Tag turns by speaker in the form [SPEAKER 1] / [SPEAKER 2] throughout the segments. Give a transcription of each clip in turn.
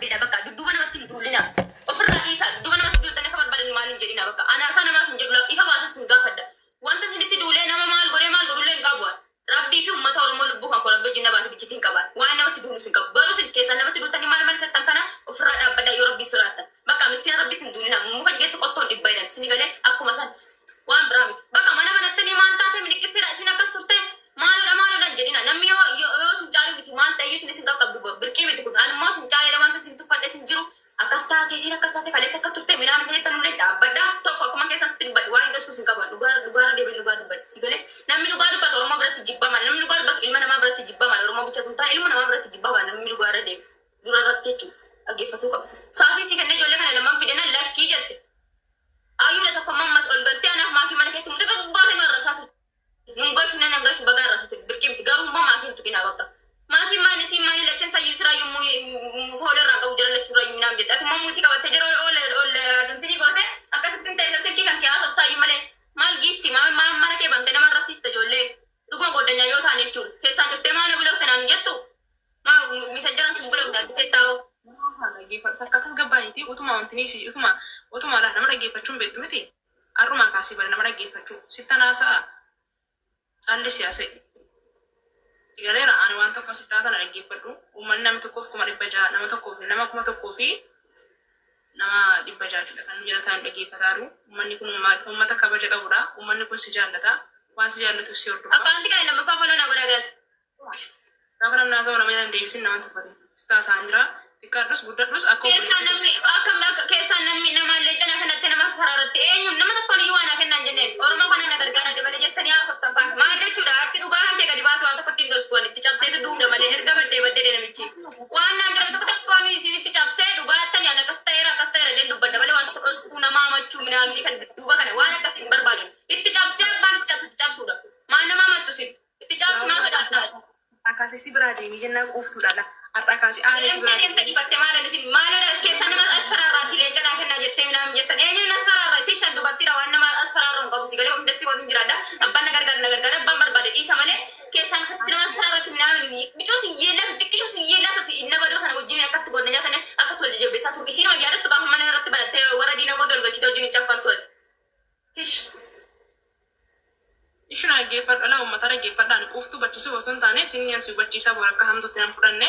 [SPEAKER 1] Dhabbeedha bakka dudduuba namatti hin duulina. Ofirraa dhiisaa, dudduuba namatti duultanii akka barbaadan maal hin jedhina bakka. Anaasaa namaaf hin jedhu, ifa baasas hin gaafadha. Wanta isinitti duulee nama maal godhee maal godhullee hin qabu. Rabbii fi uummata Oromoo lubbuu kan koo Rabbi wajjin na baase bichitti hin qaban. Waan namatti duulus hin qabu. Garuu isin keessaa namatti duultanii maal maal isattan kana ofirraa dhaabbadha yoo Rabbii sodaattan. Bakka miskiina Rabbitti hin duulina. Muka jigetti qottoon dhibba jedhan. Isin galee akkuma san. Waan biraa miti. Bakka mana banattanii maal taate miliqqisiidha isin akkas turte maaloodha maaloodha hin jedhina. Namni yoo isin caalu miti maal ta'eyyuu isin isin qaqqabdu birqii miti kun. Ani immoo isin caaleedha wanta isin tuffadhe isin jiru. Akkas taate, isin akkas taate, kaleessa akka turte minaan isin jettan ullee dhaabbadha. Tokko akkuma keessan sitti dubbadhu, waan hin dhosku isin qaban. Dhugaa dhugaarra deebiin dhugaa dubbadhu. Si galee, namni dhugaa dubbatu Oromoo biratti jibbama. Namni dhugaa dubbatu ilma namaa biratti jibbama. Oromoo bicha tun taane, ilma namaa biratti jibbama namni dhugaarra deemu. Dura irratti jechuudha. Dhaggeeffatuu qaba. Saafii si kennee ijoollee kana lamaan fidena lakkii jette. Ayyuudha tokko ammas ol galtee anaaf maakii mana keetti muxuxa gootee nu arrabsaa turte. Nun gashu nan gashu baga arrabsite, birqii miti. Garuu immoo maatiin tuqinaa bakka. Maatiin maali isiin maali lachan sayyuu siraa yommuu foolii irraa qabu jara lachuu irraa minaan jette. Ati immoo muutii qabattee jara ol ol aduntini goote akkasittiin teessa silkii kan kee haasoftaa malee. Maal giifti maal maal mana kee bantee nama arrabsiiste ijoollee. Dhuguma goddanyaa yoo ta'an jechuudha. Keessaan dhuftee maana bulootte naan jettu. Maa misanjaran sun bulootte argitee taa'u.
[SPEAKER 2] Dhaggeeffadhu, takka akkas gabbaayiti utuma wanti si utuma utuma nama dhaggeeffachuun beektu miti. Har'umaa kaasii bara nama dhaggeeffachuu sittan haasa'a, calli siyaasee. Galeera, ani waan tokko sitti haasa'an, dhaggeeffadhu. Uummanni namni tokkoof 600,000, nama tokkoof nama 1000 fi nama 600 jechuudha kan nu jala taa'an dhaggeeffataa jiru. Uummanni kun uummata kabaja qabudha. Uummanni kun si jaallata. Waan si jaallatuuf si hordofa.
[SPEAKER 1] Akkaawunti kana lammaffaa follow naa godhaa, guys.
[SPEAKER 2] Gaafa namni haasa'u nama jala hin deebisin, nama tuffate. Sitti haasa'an jira. Xiqqaadhus guddadhus akka
[SPEAKER 1] Keessaan namni akkam akka keessaan namni namaallee cina kanatti nama faraaratti eenyu nama tokkoon iyyuu waan haa kennaan jenneen Oromoo kana na gargaara malee jettanii haasoftan fa'a. Maal jechuudha, achi dhugaa kan kee gadi baasu waan tokkotti hin dhoskuwan itti cabseetu duuda malee erga baddee baddee namichi. Waan naan jedhame tokko tokkoon isinitti cabsee dhugaattani ani akkas ta'eera akkas ta'eera jedheen dubbadha malee waan tokko dhoskuu nama amachuu minaamni kan duuba kana waan akkasii hin barbaadu. Itti cabsee abbaan itti cabse itti cabsuudha. Maal nama amattu sin itti cabsu maa sodaattaa?
[SPEAKER 2] Akaasii si biraa deemii jennaan quuftuudha la. Har'a kaasii aanee si
[SPEAKER 1] Deemtee
[SPEAKER 2] biraa
[SPEAKER 1] deemtee dhifatte maaloon isin maaloodha keessa nama as faraarraati leenca naa kennaa jettee minaan jettan eenyuun as faraarra tisha dubartiidha waan nama as faraarra hin qabu si galee hunda si waliin jiraadha. Abbaan na gargaara, na gargaara, abbaan barbaade dhiisa malee keessaan akkasitti nama as faraarratti minaan bicuu si yeellaatu xiqqishuu si yeellaatu inna badoo sana wajjin akkatti godna nyaatan akkatti wal jajjabeessaa turu. Isiin yaadattu gaafa mana irratti banattee warra diina kootu ol galchite wajjin hin caffartu ati. Tish.
[SPEAKER 2] Ishun dhaggeeffadhu alaa uummata dhaggeeffadhaan quuftuu barsiisuu osoo hin taane isin si hubachiisaa boora akka hamtuutti nan fudhanne.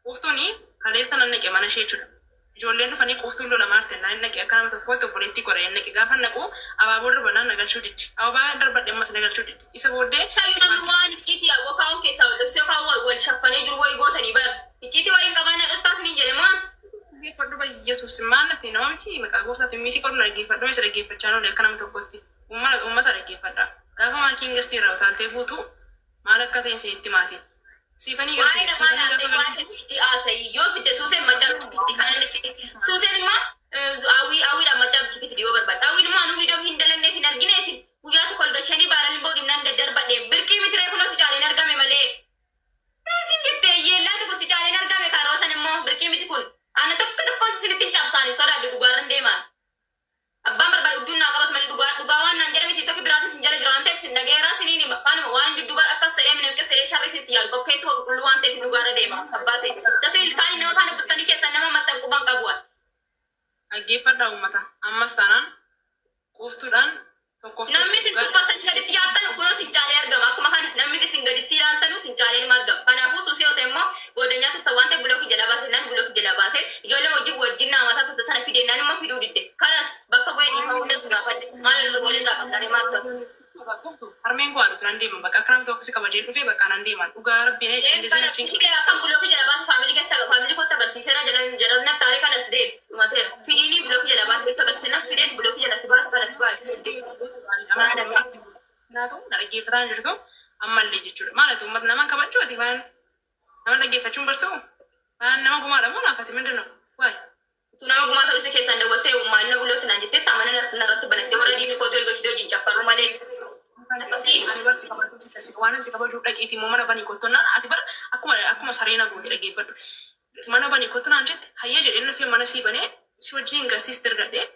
[SPEAKER 2] Quuftuuni kaleessa nan naqe mana ishee jechuudha. Ijoolleen dhufanii quuftuun lola maarte naan naqe, akka nama tokkootti obboleettii godhe naqe. Gaafa naqu abaaboo darbannaan na galchuu diddi. Ababaa darbadhe ammas na galchuu diddi. Isa booddee
[SPEAKER 1] Sayyuu namni waan icciitii yookaan keessaa wal dhoksee yookaan wal shaffanii jiru wayi gootanii bara. Icciitii wayi hin qabaanna dhostaa isiniin jedhe moo?
[SPEAKER 2] Dhaggeeffadhu, Yesuus maal natti nama miti, maqaa gooftaatiin miti qorna, dhaggeeffadhu, isa dhaggeeffachaa oole akka nama tokkotti. Uummata dhaggeeffadha. Gaafa maakiin gastii irraa utaaltee buutu maal akka ta'e isinitti maati. Siifanii
[SPEAKER 1] Waa'ee
[SPEAKER 2] galchite
[SPEAKER 1] namaa
[SPEAKER 2] siifanii
[SPEAKER 1] laaltee
[SPEAKER 2] gaafa
[SPEAKER 1] waa'ee
[SPEAKER 2] galchite.
[SPEAKER 1] itti haasa'ii yoo fidde suuseen macaa bichiti kanan itti suuseen immoo hawwii hawwiidhaan macaa bichiti fidi yoo barbaadde. Hawwiin immoo anuu viidiyoo hin dalanneef hin argine isin guyyaa tokko ol gashanii baaranii booda nan daddarbadhe birqii mitiree kunoo si caaleen argame malee. Isin jettee yeellaa tokko si caaleen argame kaaroo san immoo birqii miti kun. Ana tokko tokkoon isinitti hin cabsaani sodaadhu, dhugaarran deemaa. Abbaan barbaade udduun naa qabatu malee dhugaa dhugaa waan naan jedhame TikTok biraatis hin jala jira waan ta'eef sin dhageeraa siniin hima. Kanuma waan dudduuba akkas ta'ee namni akkas ta'ee sharri isinitti yaadu qabu keessa qulqulluu waan ta'eef dhugaarra deema abbaa ta'e. Sasii ilkaanii nama faana bultanii keessan nama maxxan quban qabu.
[SPEAKER 2] Dhaggeeffadhaa uummata. Ammas taanaan quuftuudhaan tokkoof
[SPEAKER 1] Namni isin tuffatanii gaditti yaattan kunoo sin caalee argama. Akkuma kana namni isin gaditti ilaaltanu sin caalee nima argama. Kanaafuu suusii yoo ta'e immoo goodanyaa turtan waan ta'eef block jalaa baase naan block jalaa baase ijoollee wajjin wajjin naamataa turte sana fidee naan immoo fiduu didde. Kalas bakka bu'ee dhiifama hundas gaafadhe. Maal walirraa qabnanii maal ta'u?
[SPEAKER 2] Quuftu harmeen koo haadhutu nan deema, bakka akka nama tokko si kabajee dhufee bakka nan deema, dhugaa rabbiin indizii
[SPEAKER 1] Kalas
[SPEAKER 2] achiin
[SPEAKER 1] fidee akkam block jalaa baase family ketti family kootti agarsiiseera jala jala nattaaree kalas deem dhumateera. Fidiinii block jalaa baase nutti agarsiisena fideen block jala si baase kalas baay'ee.
[SPEAKER 2] Naatu na dhaggeeffataa jirtu ammallee jechuudha. Maal ati uummata nama kabajuu ati waan nama dhaggeeffachuun bartuu waan nama gumaadha moo naafati mindin ነው waay.
[SPEAKER 1] Tu nama gumaa ta'uu isa keessaan dawwaltee maalina bulootti naan jettee mana narratti banattee warra diinii kootu erga wajjin caffaru malee. Akkasii.
[SPEAKER 2] Ani barsi kabajuu waan si kabajuu dhaqiitii immoo mana banii kottonnaan ati bar akkuma saree na goote, dhaggeeffadhu. Mana banii kottonnaan jette, hayyee jedheen dhufee mana sii banee si wajjin garsiis dargadhee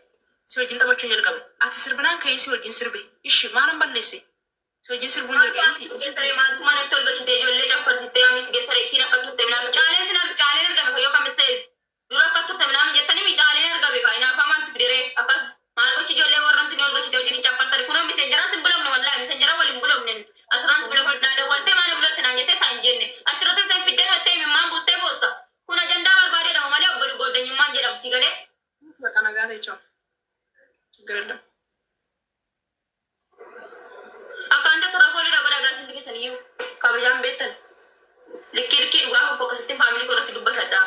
[SPEAKER 2] si wajjin taphachuun jalqabe. Ati sirbinaan ka'ee si wajjin sirbe. Ishi maalan balleesse? Si wajjin sirbuun jalqabe miti.
[SPEAKER 1] Si geessaree maaltu manatti ol gashitee ijoollee caffarsistee amii si geessaree isiin akka turte minaan caaleen sin caaleen argame fayyoo kamitti ta'es dura akka Si galee.
[SPEAKER 2] በቃ nagaa ta'e jechuudha. ችግር የለም።
[SPEAKER 1] Akkaanta sirra foolii godhaa gaasin keessan iyyuu kabajaan beektan. Likkii likkii dhugaa tokko akkasitti faamilii godhatti dubbatadha.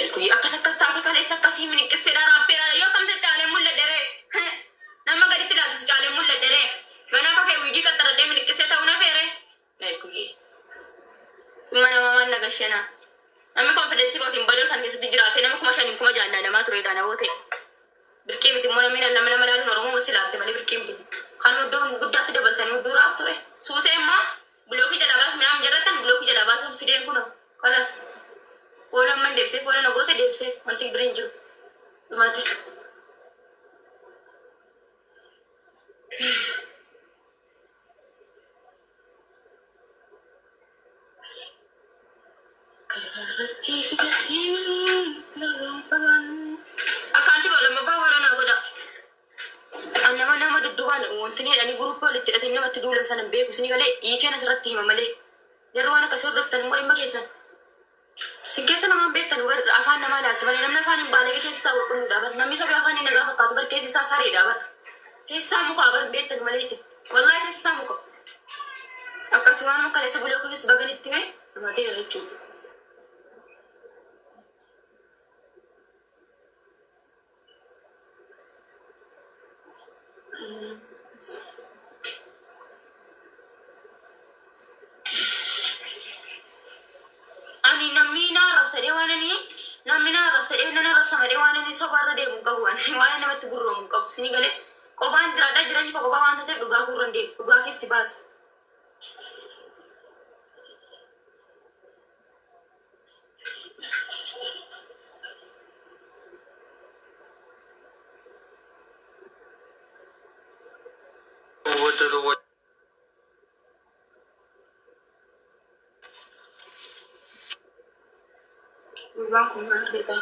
[SPEAKER 1] Elkuyyi akkas akkas taate kaleessa akkasii miniqqiseedha raappeedha yoo akkamte caalee mul'adheree nama gaditti ilaaltu caalee mul'adheree ganaa kafee wiigii qaxxaradhee miniqqisee ta'uu na feere. Elkuyyi dhimma nama maan nagashena. Namni konfidensi kootiin badoo san keessatti jiraate nama 5,000 6,000 namaa tureedha na boote. Birqii miti immoo namni nama nama ilaaluun Oromoo si ilaalte malee birqii miti. Kan iddoo guddaatti dabaltanii duraaf ture. Suusee immoo bilookii jalaa baas midhaan jarattan bilookii jalaa baasan fideen kuna kalas. Fuula amman deebisee fuula na goote deebisee wanti biriin jiru. Dhumaati. Karaarratti si Akkaanti koo lammaffaa fuula naa godha. Nama nama dudduubaan wanti ni jedhanii guruppii walitti hidhatanii namatti duulan sana hin beeku. Isinii galee hiikeen asirratti hima malee. Jarri waan akkasii hordoftan immoo dhimma keessan. Isin keessa namaan beektan bar afaan namaa ilaaltu malee namni afaan hin baalagee keessa isaa qulqulluudha bar. Namni sobee afaan hin nagaa fakkaatu bar keessi isaa sareedha bar. Keessi isaa muka bar beektan malee isin. Wallaahi keessi isaa muka. Akkasii waan kaleessa bulee ofiis baganitti hime dhumatee jechuudha. Ani namni na arrabsadhee waan ani namni na arrabsadhee nan arrabsa malee waan ani sobaarra deemu hin qabu waan waa'ee namatti gurroomu hin qabu isinii galee qophaan jiraadhaa jireenyi koo qophaa waan taateef dhugaa gurra hin deemu dhugaa keessi baasa.
[SPEAKER 3] ወደደው
[SPEAKER 1] Gurbaan kun maal argata?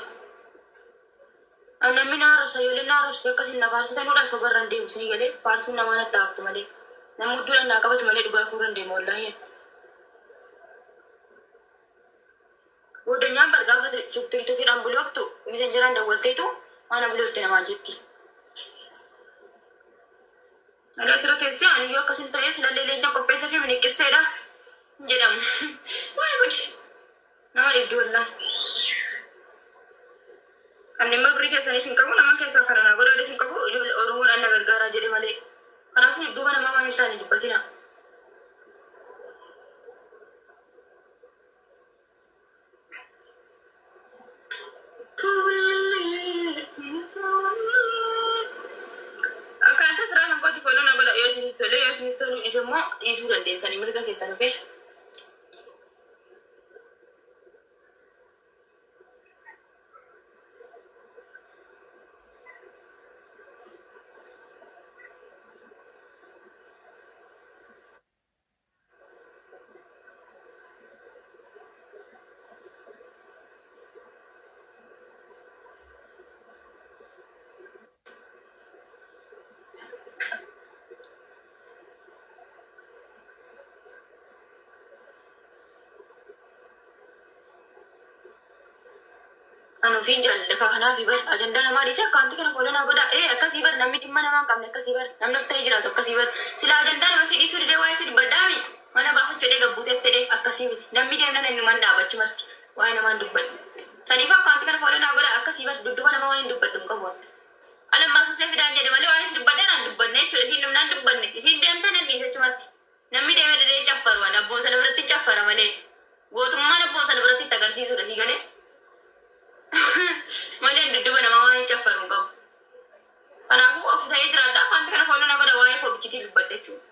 [SPEAKER 1] Namni na arrabsa ijoolleen na arrabsu akkasiin na faarsitanuudha sobarra hin deemu isinii galee faarsuun namaa natti haftu malee namni hudduudhaan naa qabatu malee dhugaa gurra hin deemu wallaahi. Godanyaan bar gaafa tiktokiidhaan bulooktu misenjeraan dawwalteetu waan bulootte namaan jetti. Malee asirra teessee ani yoo akkasin ta'e silallee leenca qopheessa fi miniqqisseedha jedhamu. Waay gudi nama dhibdi wallaahi. Kan dhimma birrii keessaniis hin qabu nama keessan kana naa godhaanis hin qabu ijoollee Oromoon anna gargaaraa jedhe malee. Kanaafuu dudduuba namaa waan hin taane dubbatina. Akkaataa siraa kan kooti follow na godha yoo isinitti tole yoo isinitti toluu dhiise immoo dhiisuu dandeessanii mirga keessan dhufee. Ani ofiin jaalladha kanaaf bar ajandaa namaa dhiisee akkaanti kana follow naa godha ee akkasii bar namni dhimma namaa hin qabne akkasii bar namni of ta'ee jiraatu akkasii bar sila ajandaa nama si dhiisuu didee waa'ee si dubbadhaami mana baafachuu dhee gabbuutetti dhee akkasii miti namni deemnan innumaan dhaabachumatti waa'ee namaan dubbadhu. Saniif akkaanti kana follow naa godha akkasii bar dudduuba namaa waan hin dubbadhu hin qabu. Alammaa suusee fidaan jedhe malee waa'ee si dubbadhee naan dubbanne jechuudha isiin dhumnaan dubbanne isiin deemtee nan dhiise achumatti namni deemee dhadhee caffaru waan abboon sana biratti caffara malee gootummaan abboon sana biratti itti agarsiisudha sii galee. Malee dudduuba namaa waan hin caffaru hin qabu. Kanaafuu of ta'ee jiraadha. Akkaanti kana follow na godha waa'ee koo bichitii dubbadha jechuudha.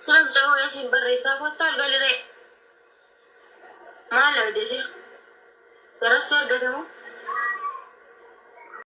[SPEAKER 1] Sira mucaa wayyaa siin barreessaa kottaa ol galiree. Maal abdee sira? Garabsi argatamu?